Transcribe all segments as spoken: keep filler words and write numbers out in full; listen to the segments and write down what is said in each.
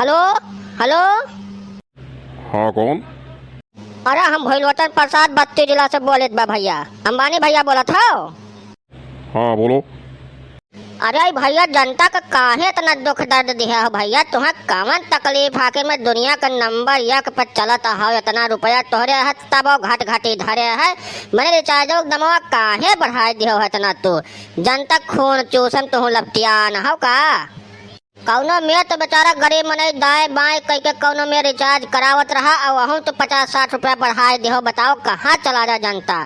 हेलो, हेलो। हाँ, कौन? अरे, हम भइलोचन प्रसाद बस्ती जिला से बोलत बा भइया। अंबानी भइया बोलत हौ? हाँ, बोलो। अरे भइया, जनता क काहे इतना दुख दर्द दिहे हौ भइया? तुहैं कवन तकलीफ? आखिर में दुनिया क नंबर एक पर चलत हौ, इतना रुपया तोहरे है, तबौ घट घटी धरे है। मने रिचार्जो क दमवा काहे बढ़ाइ दिहे हौ इतना तू? जनता क खून चूसम तुहूँ लपटियान हौ का? कउनो में तो बेचारा गरीब मनई दाएँ बाएँ कइके कउनो में रिचार्ज करावत रहा, अउ अहूँ तो पचास साठ रुपया बढ़ाइ दिहो। बताओ, कहाँ चला जाए जनता?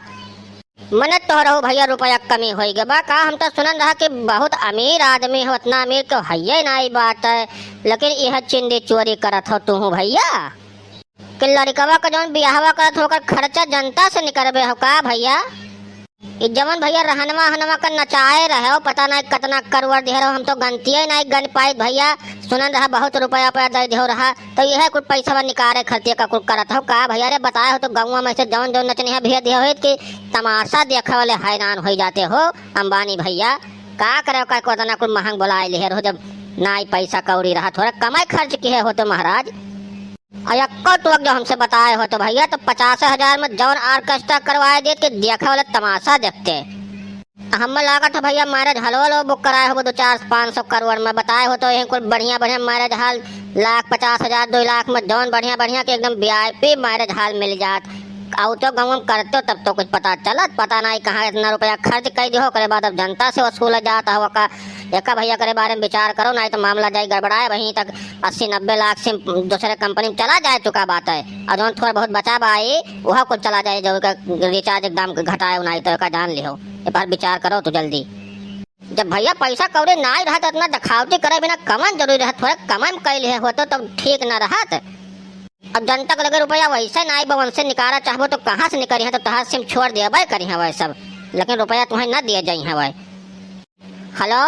मने तोहरहू भइया रुपया क कमी होइ गए बा का? हम तो सुनन रहा कि बहुत अमीर आदमी हो, इतना अमीर तो हइये नाई बात है, लेकिन इहे चिंदी चोरी करत हो तुहूँ भइया। कि लड़िकवा क जउन बियाहवा करत हो, ओकर खर्चा जनता से निकरबे हो का भइया? ई जवन भइया रहनवा हनवा क नचाए रहे हो, पता नाई कतना करोड़ दिहे रहो, हम तो गनतिये नाई गन पाइत भइया। सुनन रहा बहुत रुपया उपया दइ दिहो रहा, तो इहे कुल पैसवा निकारे खर्चे का कुल करत हो का भइया? अरे बताए हो तो गउँवा में से जउन जउन नचनिहा भेज दिहे हो कि तमाशा देखे वाले हैरान होइ जाते हो। अंबानी भइया, का करे का को इतना कुल महंग बोलाए लिहे रहो, जब नाई पैसा कौड़ी रहा, थोड़ा कमाई खर्च किहे हो तो महाराज। अउर एक्को टोक जो हमसे बताए हो तो भइया, तो पचास हजार में जउन orchestra करवाए देत कि देखे वाले तमाशा देखते। हमें लागत है भइया marriage hall वालो book कराए हो दो चार पाँच सौ करोड़ में, बताए हो तो यहीं कुल बढ़िया बढ़िया marriage hall लाख पचास हजार दो लाख में जउन बढ़िया बढ़िया के एकदम VIP marriage hall मिल जात। अउ तो गउँवा में करते हो तब तो कुछ पता चलत, पता नाई कहाँ इतना रुपया खर्च कइ दिहो, ओकरे बाद अब जनता से वसूल जात हो का। एका भइया करे बारे में विचार करो, नाई तो मामला जाई गड़बड़ाए। वहीं तक अस्सी नब्बे लाख SIM दूसरे company में चला जाए चुका बात है, अउर जउन थोड़ा बहुत बचा बा आई, उहो कुल चला जाए, जो एका recharge क दाम घटाए, नाई तो एका जान लिहो। ए पर विचार करो तू जल्दी। जब भइया पैसा कौड़ी नाई रहा तो इतना देखावटी करे बिना कवन जरूरी रहा, थोड़ा कमाई में कइ लिहे होतो तब ठीक न रहत। अब जनता के लगे रुपया वइसे नाई बा, उनसे निकारा चाहबो तो कहाँ से निकरिहैं, तो तोहार SIM छोड़ देबे करिहैं वह सब, लेकिन रुपया तुहैं न दिए जइहैं वह। हेलो,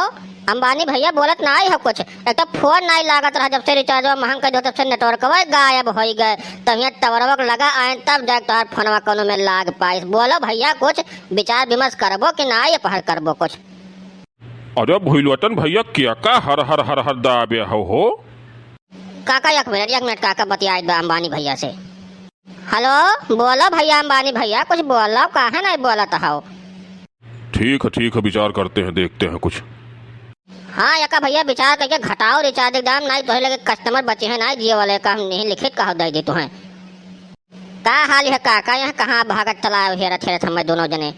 अंबानी भइया बोलत नाई हो कुछ? एक तो फोन नाई लागत रहा, जब से रिचार्जवा महंग कइ दिहो तब से नेटवर्कवा गायब होइ गए। तब हियाँ टवरवा के लगा आएन तब जाके तोहार फोनवा कउनो में लाग पाइस। बोलो भइया, कुछ विचार विमर्श करबो कि नाई, ए पहर करबो कुछ? अरे भुइलोचन भइया, केका हर हर हर हर दाबे हो, हो? काका एक मिनट, एक मिनट काका बतियाइत बा अंबानी भइया से। हेलो, बोलो भइया अंबानी भइया, कुछ बोलो, काहे नाई बोलत हो? ठीक है, ठीक है, विचार करते हैं, देखते हैं कुछ। हाँ, एका भइया विचार कइके घटाओ रिचार्ज क दाम, नाई तोहरे लगे customer बचिहैं नाई, Jio वाले का हम नहीं लिखित कहो दइ दी तुहैं। का हाल है काका, यहाँ कहाँ भागत चला आयो हेरत हेरत हमें दोनों जने?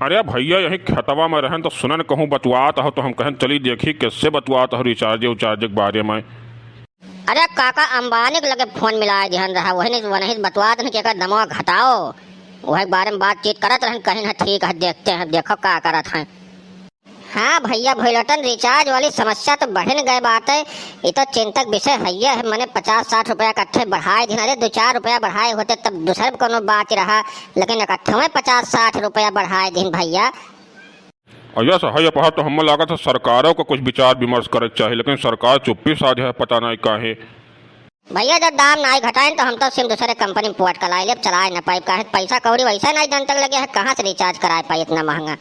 अरे भइया, यहीं खेतवा में रहन तो सुनन कहूँ बतुआत हो, तो हम कहन चली देखी कैसे बतुआत हो रिचार्ज उचार्ज के बारे में। अरे काका, अंबानी के लगे फोन मिलाए दिहन रहा, वही नहीं, वही बतवात नहीं कि एकर दमवा घटाओ, वही के बारे में बातचीत करत रहन, कहिन है ठीक है, देखते हैं, देखो का करत हैं। हाँ भइया भइलोटन, रिचार्ज वाली समस्या तो बढ़िन गए बात है, ये तो चिंता के विषय है, ये है मने पचास साठ रुपया इकट्ठे बढ़ाए दिहन, अरे दो चार रुपया बढ़ाए होते तब दूसर कौनो बात रहा, लेकिन इकट्ठे में पचास साठ रुपया बढ़ाए दिहन भइया। अइसा है, ए पहर तो हमें लागत है सरकारों का कुछ विचार विमर्श करे के चाही, लेकिन सरकार चुप्पी साधे है, पता नाई काहे। भइया, जब दाम नाई घटाइन तो हम तो सिम दूसरे कंपनी में पोर्ट कराए लेब, चलाए न पाइब, काहे पैसा कौड़ी वैसे नाई जनता के लगे है, कहाँ से रिचार्ज कराए पाई इतना महंगा।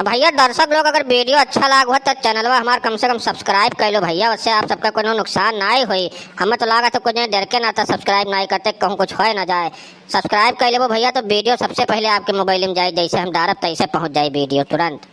अब भइया, दर्शक लोग अगर वीडियो अच्छा लाग हो तो चैनलवा हमार कम से कम सब्सक्राइब कर लो भइया, उससे आप सबका कोनो नुकसान नाई होई। हमें तो लागत है कुछ डर के ना तो सब्सक्राइब नाई करते, कहूँ कुछ होए ना जाए। सब्सक्राइब कर लेबो भइया, तो वीडियो सबसे पहले आपके मोबाइल में जाए, जैसे हम डालब तैसे पहुँच जाए वीडियो तुरंत।